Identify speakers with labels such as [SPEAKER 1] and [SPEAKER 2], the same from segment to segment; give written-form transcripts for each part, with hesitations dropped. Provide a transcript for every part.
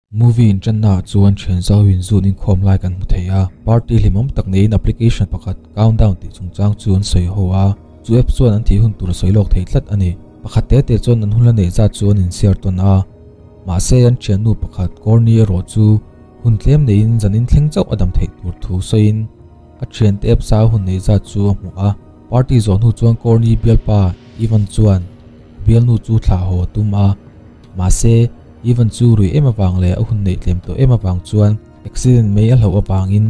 [SPEAKER 1] Movie inṭanna ah chuan thian zau in zun inkhawm lai kan hmu thei a, party hlimawm tak neiin application pakhat countdown tih chungchang chu an sawi ho a, chu app chuan an thih hun tur a sawi lawk thei tlat a ni. Pakhat te te chuan an hun la neih zat chu an inshare tawn a, mahse an thiannu pakhat Courtney erawh chu hun tlem neiin zanin thleng chauh a dam theih tur thu sawiin a thiante apps a hun neih zat chu a hmu a. Party zawh hnu chuan Courtney bialpa Ivan chuan bialnu chu thlah haw a tum a, mahse Ivan chu rui em avang leh a hun neih tlem tawh em avang chuan accident mai a hlauh avangin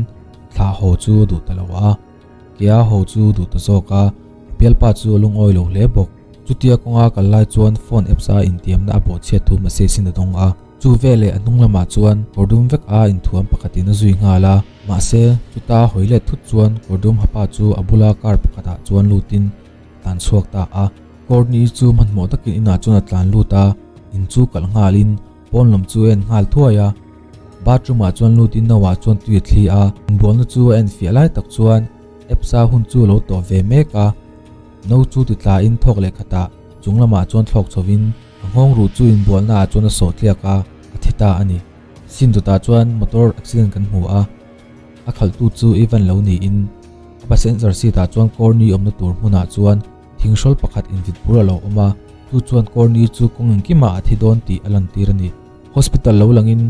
[SPEAKER 1] thlah haw chu a duh ta lo a, kea haw chu duh ta zawk a, a bialpa chu a lungawi lo hle bawk. Chutia kawnga kal lai chuan phone apps a intiamna a bawhchhiat thu message in a dawng a, chu veleh a hnung lamah chuan kawr dum vek a inthuam pakhatin a zui nghal a, mahse chuta hawi let thut chuan kawr dum hapa chu a bula car pakhatah chuan lutin a tlan chhuak ta a. Courtney chu hmanhmawh takin inah chuan a tlan lut a, in chu kalh nghalin pawn lam chu a en nghal thuai a. Bathroom ah chuan lutin no ah chuan tui a thli a, inbualna chu a en fiah lai tak chuan Epsa hun chu a lo tawh ve mek a. No chu ti tlain thawk leh khatah chung lamah chuan thlawk chhovin a nghawng ruh chu inbualna ah chuan a sawh tliak a, a thi ta a ni. Sim dawtah chuan motor accident kan hmu a, a khalhtu chu Ivan lo niin a passenger seat ah chuan Courtney awmna tur hmunah chuan Thinghrol pakhat invit bur a lo awm a, chu chuan Courtney chu kawng engkimah a thi dawn tih a lantir a ni. Hospital lo langin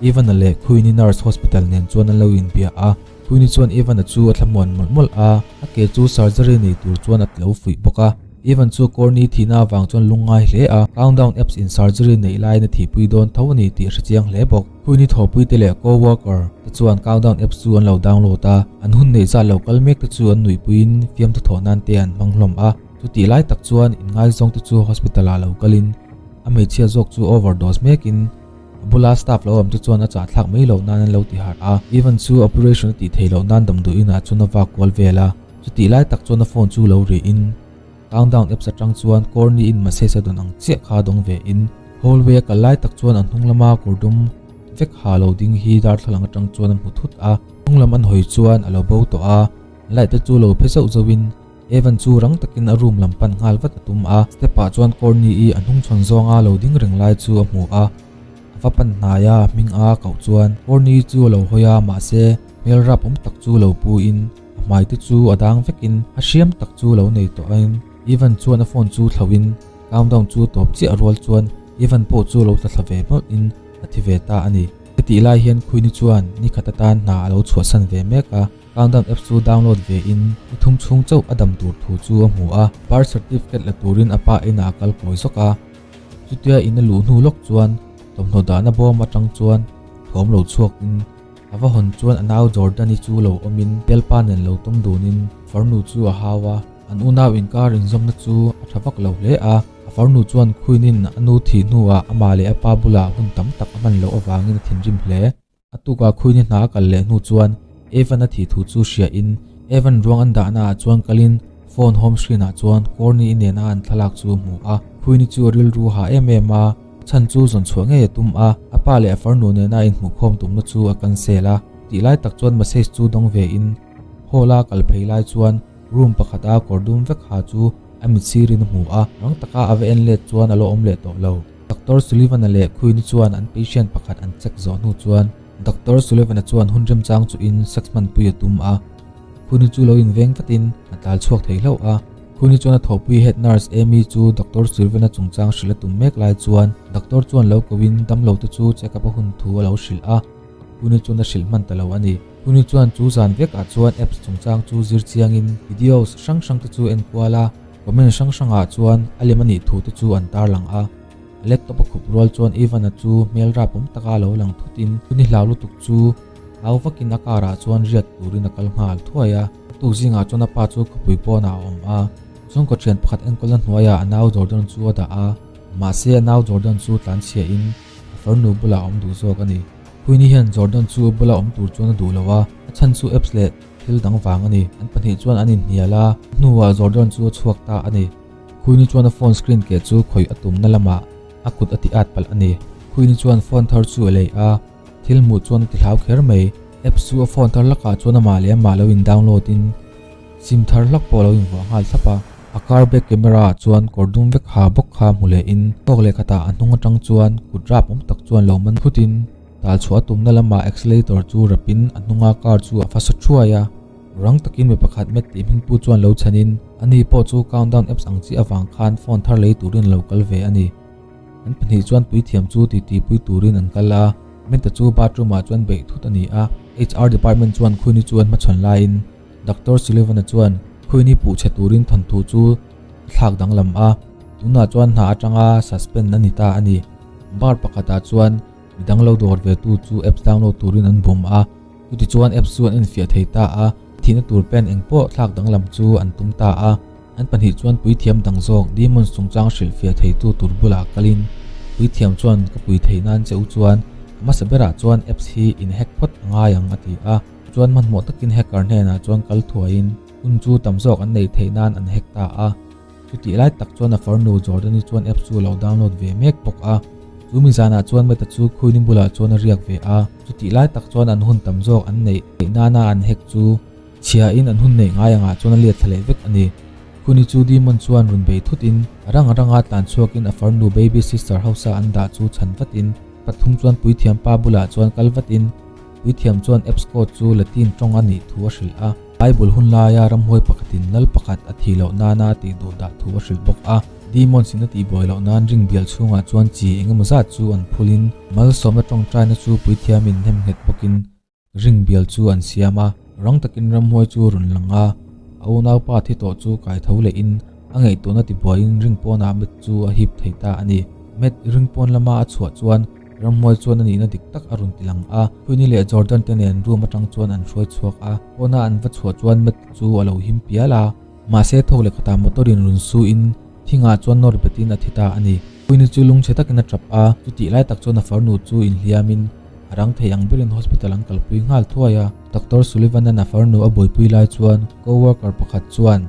[SPEAKER 1] Ivan-a leh Queenie nurse hospital nen chuan an lo inbia a, Queenie chuan Ivan-a chu a thlamuan mawlh mawlh a, a ke chu surgery nei tur chuan a lo fuih bawk a. Ivan chu Courtney thihna avang chuan lungngai hle a, countdown apps in surgery neih laiin a thihpui dawn tho a ni tih a hrechiang hle bawk. Queenie thawhpuite leh co-worker te chuan countdown apps chu an lo download a, an hun neih zat lo kal mek te chu an nuihpuiin fiamthu thawh nan te an hmang hlawm a. Chutih lai tak chuan inngaizawng te chu hospital ah lo kalin a hmeichhia zawk chu overdose mekin a bula staff lo awm te chuan a chahthlak mai loh nan an lo ti harh a. Ivan chu operation a tih theih loh nan damdawiin ah chuan a vak kual vel a, chutih lai tak chuan a phone chu lo rihin Countdown apps atang chuan Courtney in message a dawn ang chiah kha dawng ve in hallway a kal lai tak chuan a hnung lama kawr dum vek ha lo ding hi darthlalang atang chuan a hmu thut a, hnung lam an hawi chuan a lo bo tawh a, light te chu lo phe zauh zauh in Evan chu rang takin a room lam pan nghal vat a tum a, step ah chuan Courtney i a hnung chhawn zawnga lo ding reng lai chu a hmu a, a va pan hnai a hming a koh chuan Courtney chu a lo hawi a mahse hmel rap awm tak chu lo pu in A hmai te chu a dang vekin a hriam tak chu lo nei tawh ain Ivan chuan a phone chu thlauhin countdown chu tawp chiah rual chuan Ivan pawh chu lo tla thla ve mawlh in a thi ve ta a ni. Hetih lai hian Queenie chuan nikhat atan hna a lo chhuahsan ve mek a, countdown apps chu download ve in ni thum chhung chauh a dam tur thu chu a hmu a, birth certificate la turin a pa inah a kal kawi zawk a, chutia in a luh hnu lawk chuan thawmhnaw dahna bawm atang chuan thawm lo chhuak in A va hawn chuan a nau Jordan-i chu lo awmin Bialpa nen lo tawm dunin farnu chu a hau a, an unau inkar inzawmna chu a tha vak lo hle a. A farnu chuan Queen-in a nu thih hnuah amah leh a pa bulah hun tam tak a hman loh avangin a thinrim hle. A tukah Queen-i hna a kal leh hnu chuan Evan a thih thu chu hriain Evan ruang an dahnaah chuan kalin phone home screen-ah chuan Courtney-i nena an thlalak chu a hmu a. Queen-i chu a rilru ha em em a. Chhan chu zawn chhuah ngei a tum a, a pa leh a farnu nena inhmuhkhawm tumna chu a cancel a. Tih lai tak chuan message chu dawng ve in hall a kal phei lai chuan room pakhat a kawr dum vek ha chu a mit sirin a hmu a, rang taka a va en let chuan a lo awm leh tawh lo. Doctor Sullivan-a leh Queen-i chuan an patient pakhat an check zawh hnu chuan Doctor Sullivan-a chuan hun remchang chu in sex hmanpui a tum a, Queen-i chu lo inveng vatin a tlar chhuak thei hlauh a. Khuni chuan a thawhpui head nurse Amy chu Doctor Sullivan-a chungchang hrilh a tum mek lai chuan doctor chuan lo koin damlo te chu check up a hun thu a lo hrilh a, Khuni chuan a hrilh hman ta lo a ni. Khuni chuan chu zan vekah chuan apps chungchang chu zir chiangin videos hrang hrang te chu en kual a, comment hrang hrangah chuan a lem a nih thu te chu an tarlang a. A laptop a khup rual chuan Ivan-a chu hmel rap awm taka lo lang thutin Khuni hlau lutuk chu au vakin a car ah chuan riat turin a kal nghal thuai a. A tuk zingah chuan a pa chu khawpui pawnah a awm a, chhungkaw thian pakhat enkawlna hnuaiah a nau Jordan chu a dah a, mahse a nau Jordan chu tlanchhiahin a farnu bulah a awm duh zawk a ni. Queenie hian Jordan chu a bula awm tur chuan a duh lo a, a chhan chu apps leh thil dang vang a ni. An pahnih chuan an inhnial a, a hnuah Jordan chu a chhuak ta a ni. Queenie chuan a phone screen keh chu khawih a tumna lamah a kut a ti at palh a ni. Queenie chuan phone thar chu a lei a, Thil hmuh chuan a ti hlau kher mai. Apps chu a phone thar hlakah chuan amah leh amah lo in download in sim thar hlak pawh a lo invuah nghal thlap a. A car back camera ah chuan kawr dum vek ha bawk kha hmu leh in tawk leh khatah a hnung atang chuan kut rap awm tak chuan lo man phut in Tal chhuah a tumna lamah accelerator chu rapin a hnunga car chu a fa sa thuai a. Rang takin mi pakhat Matt tih hmingpu chuan lo chhanin ani pawh chu countdown apps ang chi avang khan phone thar lei turin a lo kal ve a ni. An pahnih chuan puithiam chu titi pui turin an kal a, Matt-a chu bathroom ah chuan beih thut a ni a. HR department chuan Queen-i chu an hmachhawn laiin Doctor Sullivan-a chuan Queen-i puh chhe turin thawnthu chu a thlak danglam a, tunah chuan hna atanga suspend a ni ta a ni. Bar pakhatah chuan midang lo dawr ve tu chu apps download turin an bum a, chutichuan apps chu an enfiah thei ta a, thihna tur pen engpawh thlak danglam chu an tum ta a. An pahnih chuan puithiam dang zawk demons chungchang hrilhfiah theitu tur bulah kalin puithiam chuan ka pui theih nan che u chuan a hmasa berah chuan apps hi in hack phawt a ngai ang a ti a, chuan hmanhmawh takin hacker hnenah chuan kal thuaiin hun chu tam zawk an neih theih nan an hack ta a. Chutih lai tak chuan a farnu Jordan-i chuan apps chu a lo download ve mek bawk a. Chu mi zanah chuan Matt-a chu Queen-i bulah chuan a riak ve a, chutih lai tak chuan an hun tam zawk an neih theih nana an hack chu Chhiain an hun neih ngai angah chuan a let thla leh vek a ni. Khuni chu Demon chuan rawn bei thutin a rang ranga tlan chhuakin a farnu baby sister hausa an dah chu chhan vatin pathum chuan puithiam pa bulah chuan kal vatin puithiam chuan apps code chu Latin tawng a nih thu a hrilh a. Bible hun laia ramhuai pakhatin lal pakhat a thih loh nana tih duh dah thu a hrilh bawk a. Demon sin a tihbuai loh nan ring bial chhungah chuan chi engemaw zat chu an phulin malsawmna tawngtaina chu puithiamin hnemnghet bawkin Ring bial chu an siam a, rang takin ramhuai chu a rawn lang a, a unaupa thi tawh chu kai tho lehin a ngaihtuahna tibuaiin ring pawnah Matt chu a hip thei ta a ni. Matt ring pawn lama a chhuah chuan ramhuai chuan a nihna dik tak a rawn ti lang a, Queenie leh Jordan te nen room atang chuan an hruai chhuak a, pawna an va chhuah chuan Matt chu a lo him pial a. Mahse thawk leh khatah motor in rawn su in thingah chuan nawr betin a thi ta a ni. Queenie chu lungchhe takin a tap a, chutih lai tak chuan a farnu chu inhliamin A rang thei ang berin hospital an kalpui nghal thuai a. Doctor Sullivan-a'n a farnu a buaipui lai chuan co-worker pakhat chuan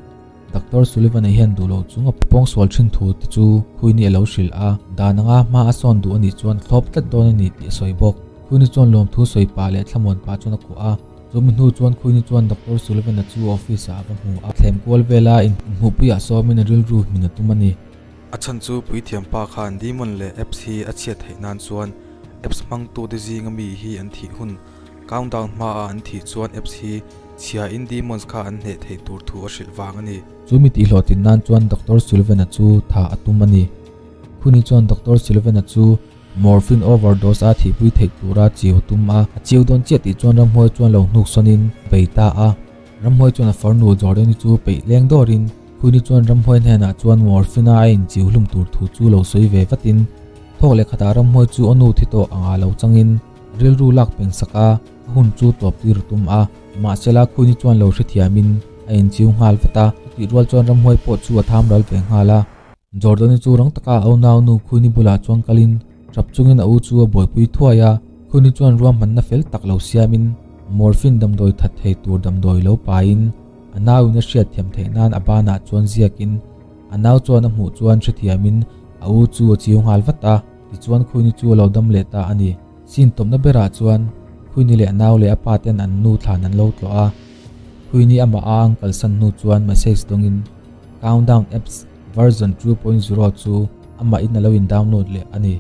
[SPEAKER 1] Doctor Sullivan-a hian duh loh chung a pawngsual thin thu te chu Queenie a lo hrilh a, dan anga hma a sawn duh a nih chuan a thlawp tlat dawn a ni tih a sawi bawk. Queenie chuan lawmthu sawi pah leh thlamuan pah chuan a kuah a. Chumi hnu chuan Queenie chuan Doctor Sullivan-a chu office-ah a va hmu a, thlem kual vela inhmuhpuiah sawmin a rilru hmin a tum a ni.
[SPEAKER 2] A chhan chu puithiam pa khan demon leh apps hi a chhiat theih nan chuan apps hmangtute zinga mi hi an thih hun countdown hmaah an thih chuan apps hi chhiain demons kha an hneh theih tur thu a hrilh vang a ni.
[SPEAKER 1] Chu mi tihhlawhtlin nan chuan Doctor Sullivan-a chu tha a tum a ni. Khuni chuan Doctor Sullivan-a chu morphine overdose a thihpui theih tura chiu a tum a, a chiu dawn chiah tih chuan ramhuai chuan lo hnuk sawnin a bei ta a. Ramhuai chuan a farnu Jordan-i chu peih leng dawrin Queenie chuan ramhuai hnenah chuan morphine-a a inchiu hlum tur thu chu lo sawi ve vatin thawk leh khatah ramhuai chu a nu thi tawh anga lo changin rilru lak peng sak a, a hun chu tawp tir a tum a. Mahsela Queenie chuan lo hrethiamin a inchiu nghal vat a, chutih rual chuan ramhuai pawh chu a tham ral ve nghal a. Jordan-i chu rang taka a unaunu Queenie bulah chuan kalin tap chungin a u chu a buaipui thuai a, Queenie chuan ruahmanna fel tak lo siamin morphine damdawi that thei tur damdawi lo paiin A nauin a hriatthiam theih nan a banah chuan ziakin a nau chuan a hmuh chuan hrethiamin a u chu a chiu nghal vat a, tichuan Khuini chu a lo dam leh ta a ni. Scene tawpna berah chuan Khuini leh a nau leh a pa ten an nu thlan an lo tlawh a, Khuini amah a ang kalsan hnu chuan message dawngin Countdown Apps version 2.0 chu amahin a lo in download leh a ni.